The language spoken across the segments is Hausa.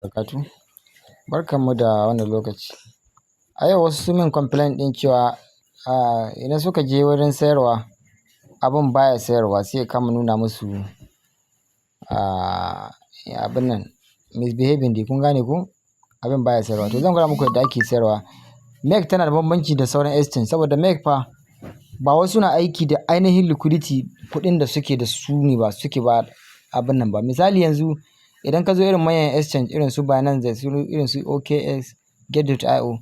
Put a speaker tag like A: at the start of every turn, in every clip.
A: Barakatuh. Barkanmu da wannan lokaci. A yau wasu sun min complaint ɗin cewa idan suka je wurin sayarwa, abun baya sayarwa, sai ya kama nuna musu abun nan misbehaving dai, kun gane ko? Abin baya sayarwa. To, zan gwada muku yadda ake sayarwa. MEXC tana da bambanci da sauran exchange, saboda MEXC fa ba wai suna aiki da ainihin liquidity, kuɗin da suke da su ne ba suke ba abun nan ba. Misali, yanzu idan ka zo irin manyan exchange irin su Binance da su irin su OKX, Gate.io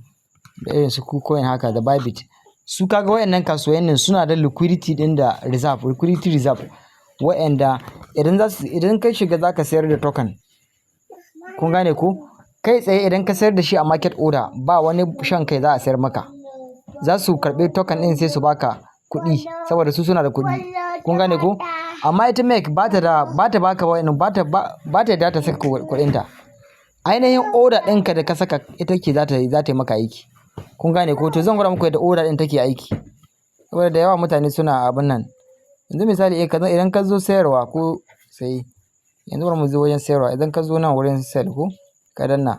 A: da irin su KuCoin haka da Bybit. Su kaga wayannan kasuwannin suna da liquidity ɗin da reserve, liquidity reserve, wa'anda idan za su idan ka shiga za ka sayar da token. Kun gane ko? Kai tsaye idan ka sayar da shi a market order, ba wani shan kai, za a sayar maka. Za su karɓi token ɗin sai su baka kuɗi, saboda su suna da kuɗi. Kun gane ko? Amma ita MEXC ba ta da ba ta baka wa'annan, ba ta yarda ta saka kuɗinta. Ainihin order ɗinka da ka saka ita ce za ta yi maka aiki. Kun gane ko? To, zan gwada muku yadda order ɗin take aiki. Saboda da yawa mutane suna abun nan. Yanzu misali, idan ka zo sayarwa ko saye, yanzu bari mu zo wajen sayarwa. Idan ka zo nan wurin sell ko ka danna.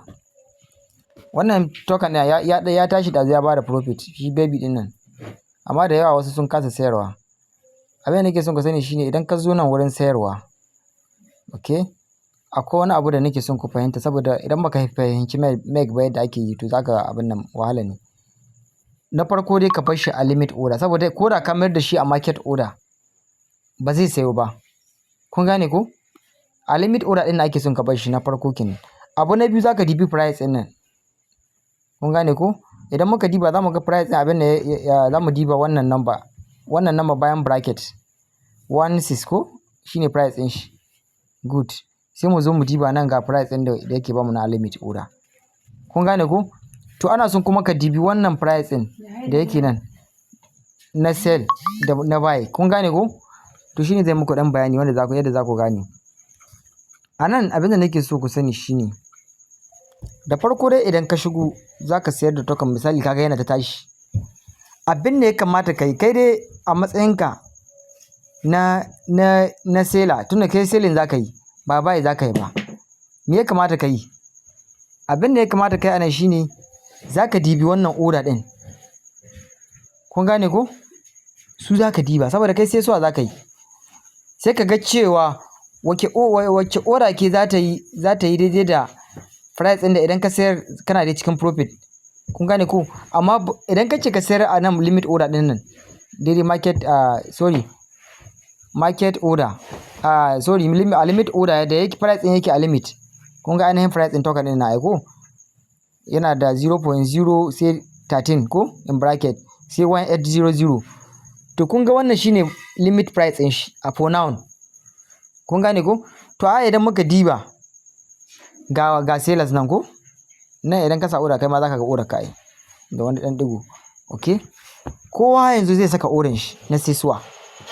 A: Wannan token ɗin ya tashi ɗazu, ya bada profit, shi baby ɗin nan. Amma da yawa wasu sun kasa sayarwa. Abin da nake son ku sani shine, idan ka zo nan wurin sayarwa, okay, akwai wani abu da nake son ku fahimta, saboda idan baka fahimci MEXC ba yadda ake yi, to zaka abun nan wahala ne. Na farko dai, ka bar shi a limit order, saboda ko da ka mayar da shi a market order ba zai sayo ba. Kun gane ko? A limit order ɗin ake son ka bar shi na farko kenan. Abu na biyu, zaka dibi price ɗin nan. Kun gane ko? Idan muka diba, za mu ga price ɗin, abin da ya za mu diba wannan number. Wannan number bayan bracket 16 ko, shine price ɗin shi. Good. Sai mu zo mu diba nan, ga price ɗin da yake bamu na limit order. Kun gane ko? To, ana son kuma ka dibi wannan price ɗin da yake nan na sell da na buy. Kun gane ko? To, shine zai muku ɗan bayani wanda za ku yadda za ku gane. A nan abin da nake so ku sani shine, da farko dai, idan ka shigo za ka sayar da token, misali kaga yana ta tashi. Abin da ya kamata ka yi, kai dai a matsayinka na seller, tunda kai selling za ka yi, ba buy za ka yi ba. Me ya kamata ka yi? Abin da ya kamata ka yi a nan shine za ka dibi wannan order ɗin. Kun gane ko? Su za ka diba saboda kai sayarwa za ka yi. Sai ka ga cewa wacce order ke za ta yi daidai da price ɗin da idan ka sayar kana dai cikin profit. Kun gane ko? Amma idan ka ce ka sayar a nan limit order ɗin nan daidai market, sorry, market order, sorry, a limit order da yake price ɗin yake a limit. Kun ga ainihin price ɗin token ɗin na ai ko? Yana da 0.0 sai 13 ko in bracket sai 1800. To, kun ga wannan shine limit price ɗin shi a for now. Kun gane ko? To, a idan muka diba ga sellers nan ko? Nan idan ka sa order, kai ma za ka ga order ka ai da wani ɗan ɗigo. Okay? Kowa yanzu zai saka order shi na sayarwa.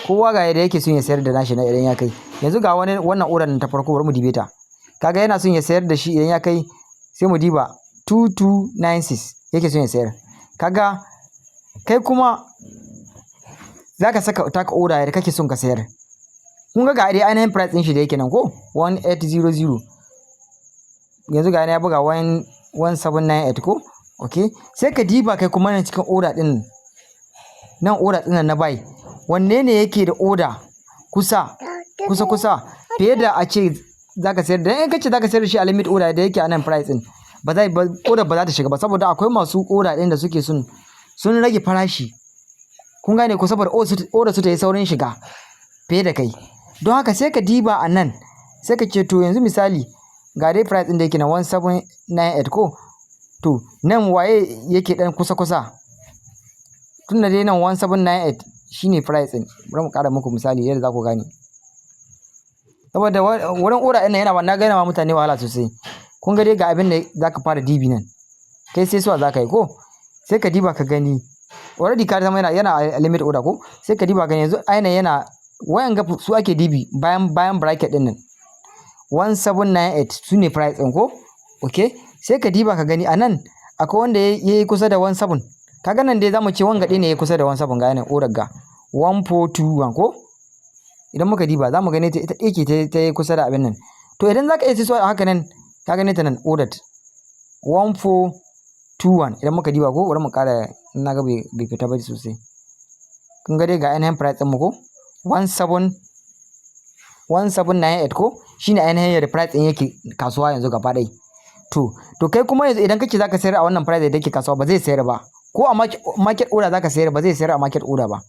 A: Kowa ga yadda yake son ya sayar da nashi na idan ya kai. Yanzu ga wani wannan order ta farko, bari mu dibe ta. Kaga yana son ya sayar da shi idan ya kai, sai mu diba, 2296 yake son ya sayar. Kaga kai kuma za ka saka taka order yadda kake son ka sayar. Kun ga ga dai ainihin price ɗin shi da yake nan ko, 1800. Yanzu ga ya buga 1798 ko? Okay? Sai ka diba kai kuma nan cikin order ɗin nan, order ɗin nan na buy. Wanne ne yake da order kusa kusa kusa fiye da a ce za ka sayar da, in ka ce za ka sayar da shi a limit order da yake a nan price ɗin, ba zai ba, order ba za ta shiga ba, saboda akwai masu order ɗin da suke son sun rage farashi. Kun gane ko? Saboda order su ta yi saurin shiga fiye da kai. Don haka sai ka diba a nan, sai ka ce to, yanzu misali ga dai price ɗin da yake na 1798 ko? To, nan waye yake ɗan kusa kusa? Tunda dai nan 1798 shine price ɗin. Bari mu ƙara muku misali yadda za ku gane. Saboda wurin order ɗin nan yana na ga yana ma mutane wahala sosai. Kun ga dai ga abin da za ka fara dibi nan. Kai sayarwa za ka yi ko? Sai ka diba ka gani. Already ka zama yana a limit order ko? Sai ka diba ka gani, yanzu ainihin yana wayan ga su ake dibi bayan bracket ɗin nan. 1798 su ne price ɗin ko? Okay? Sai ka diba ka gani, a nan akwai wanda ya yi kusa da 17. Kaga nan dai zamu ce wanga ɗaya ne ya kusa da 17, ga yanayin order ga 1421 ko? Idan muka diba, za mu gani ita ɗaya ce ta yi kusa da abin nan. To, idan za ka iya sayarwa haka nan Ka gane ta nan, ordered 1421. Idan muka diba ko, bari mu ƙara, na ga bai fita ba sosai. Kun ga dai ga ainihin price ɗin mu ko, 17 1798 ko? Shine ainihin yadda price ɗin yake kasuwa yanzu gaba ɗaya. To kai kuma yanzu idan kace zaka sayar a wannan price da yake kasuwa, ba zai sayar ba. Ko a market order zaka sayar, ba zai sayar a market order ba.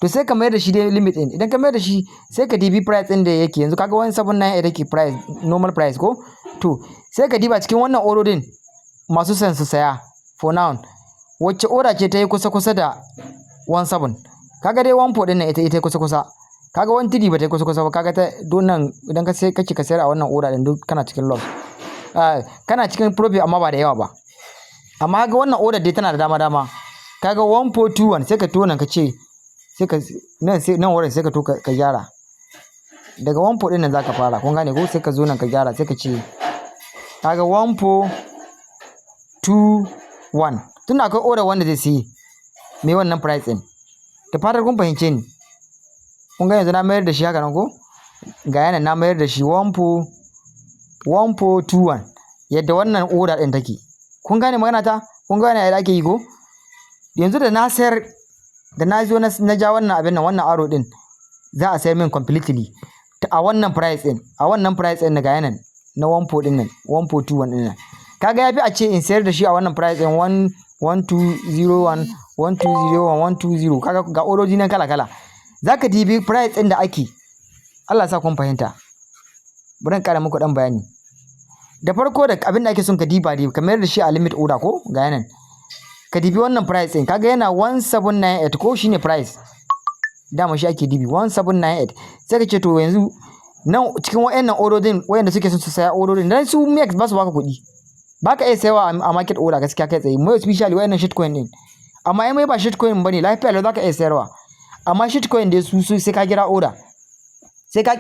A: To sai ka mayar da shi dai limit ɗin. Idan ka mayar da shi, sai ka dibi price ɗin da yake yanzu. Kaga 1798 yake price, normal price ko? To sai ka diba cikin wannan order din masu son su saya for now, wacce order ce ta yi kusa kusa da 17? Kaga dai 14 ɗin nan, ita kusa kusa. Kaga 13 ba ta yi kusa kusa ba. Kaga ta don nan, idan ka sai kace ka sayar a wannan order din, duk kana cikin loss, kana cikin profit amma ba da yawa ba. Amma kaga wannan order dai tana da dama dama. Kaga 1421, sai ka tona ka ce sai ka nan, sai nan wurin sai ka to ka gyara daga 14 din nan zaka fara. Kun gane ko? Sai ka zo nan ka gyara, sai ka ce kaga 1421, tunda akwai order wanda zai siyi mai wannan price din. Da fatar kun fahimce ni. Kun ga yanzu na mayar da shi haka nan ko? Ga yana na mayar da shi 1421, yadda wannan order din take. Kun gane magana ta? Kun gane yadda ake yi ko? Yanzu da na sayar, da na zo na ja wannan abin nan, wannan arrow din, za a sayar min completely a wannan price din, a wannan price din. Ga yanan na 14 din nan, 1421 din nan. Kaga yafi a ce in sayar da shi a wannan price din, 1 1201, 1201, 120. Kaga ga odoji nan kala kala. Zaka dibi price din da ake. Allah sa kun fahimta. Bari in ƙara muku dan bayani. Da farko, da abin da ake son ka diba dai, ka mayar da shi a limit order ko? Ga yanan, ka dibi wannan price din. Kaga yana 1798 ko? Shine price, dama shi ake dibi, 1798. Sai ka ce to yanzu nan cikin wayannan ododin, wayanda suke son su saya ododin dan su MEXC ba su baka kuɗi, baka iya sayawa a market order gaskiya kai tsaye, more especially wayannan shitcoin din. Amma in mai ba shitcoin bane, lafiya lau zaka iya sayarwa. Amma shitcoin dai su sai ka kira order, sai ka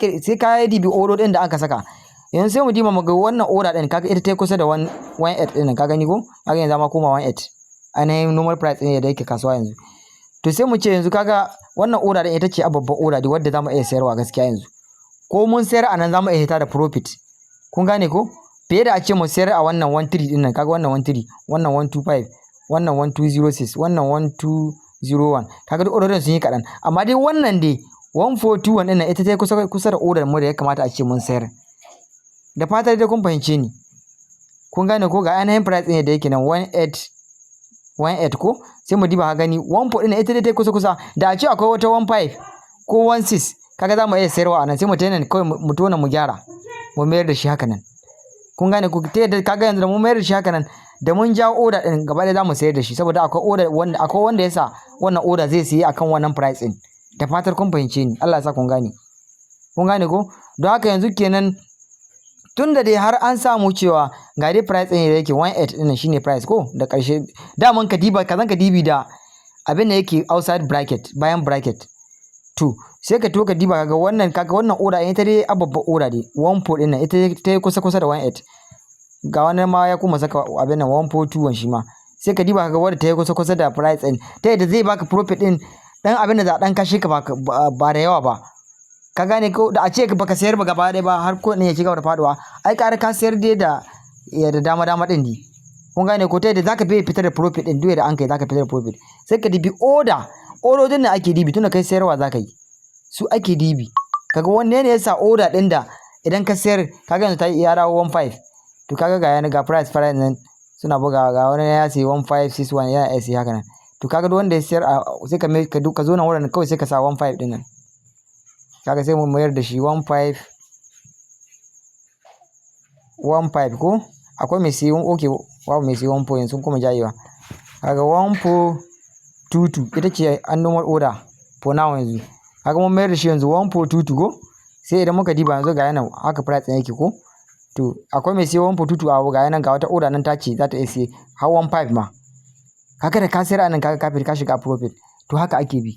A: dibi order din da aka saka. Yanzu sai mu diba mu ga wannan order din. Kaga ita ta kusa da 18 din, ka gani ko? Kaga yanzu ma koma 18, ainihin normal price ɗin da yake kasuwa yanzu. To sai mu ce yanzu kaga wannan order din ita ce a babban order din wadda zamu iya sayarwa gaskiya yanzu. Ko mun sayar a nan, zamu iya hita da profit. Kun gane ko? Fiye da a ce mu sayar a wannan 13 din nan. Kaga wannan 13, wannan 125, wannan 1206, wannan 1201. Kaga duk order sun yi kaɗan. Amma dai wannan dai 1421 din nan, ita ta kusa kusa da order mu da ya kamata a ce mun sayar. Da fatar dai kun fahimce ni. Kun gane ko? Ga ainihin price ɗin da yake nan, 18 18 ko? Sai mu diba ka gani, 14 ɗin ita dai ta kusa kusa. Da a ce akwai wata 15 ko 16, kaga za mu iya sayarwa a nan. Sai mu taina kawai mu tona, mu gyara, mu mayar da shi haka nan. Kun gane ko? Ta yadda kaga yanzu da mu mayar da shi haka nan, da mun jawo order ɗin gaba ɗaya, za mu sayar da shi, saboda akwai wanda ya sa wannan order zai siyi akan wannan price ɗin. Da fatar kun fahimce ni. Allah ya sa kun gane. Kun gane ko? Don haka yanzu kenan, tun da dai har an samu cewa ga dai price ɗin da yake 18 ɗin, shine price ko? Da ƙarshe daman ka diba, ka zan ka dibi da abin da yake outside bracket, bayan bracket. To sai ka to ka diba, kaga wannan order ita dai a babban order dai, 14 ɗin nan, ita ta yi kusa kusa da 18. Ga wani ma ya kuma saka abin nan 1421 shi ma. Sai ka diba kaga wadda ta yi kusa kusa da price ɗin, ta yadda zai baka profit ɗin dan abin da za a dan kashe ka ba da yawa ba. Ka gane ko? Da a ce baka sayar ba gaba ɗaya ba har ko ne ya ci gaba da faduwa, ai ƙara ka sayar dai da ya da dama dama ɗin ne. Kun gane ko? Ta yadda zaka fi fitar da profit ɗin, duk da an kai zaka fitar da profit. Sai ka dibi order, ododin da ake dibi, tunda kai sayarwa zaka yi, su ake dibi. Kaga wanne ne yasa order ɗin da idan ka sayar, kaga yanzu ta ya dawo 15. To kaga ga yana ga price price nan suna bugawa. Ga wani ya sayi 1561, yana iya sayi haka nan. To kaga duk wanda ya sayar, sai ka zo nan wurin kawai, sai ka sa 15 ɗin nan. Kaga sai mu mayar da shi 15 15 ko? Akwai mai siyi? Okay, babu mai siyi 14, sun kuma jayewa. Kaga 1422 ita ce an normal order for now yanzu. Kaga mun mayar da shi yanzu 1422 ko? Sai idan muka diba yanzu, ga yana haka price ɗin yake ko? To akwai mai siyi 1422 a ga yana, ga wata order nan ta ce za ta iya siye har 15 ma. Kaga da ka sayar a nan, kaga ka ka shiga profit. To haka ake bi,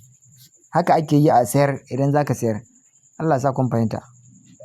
A: haka ake yi a sayar idan zaka sayar. Allah ya sa kun fahimta.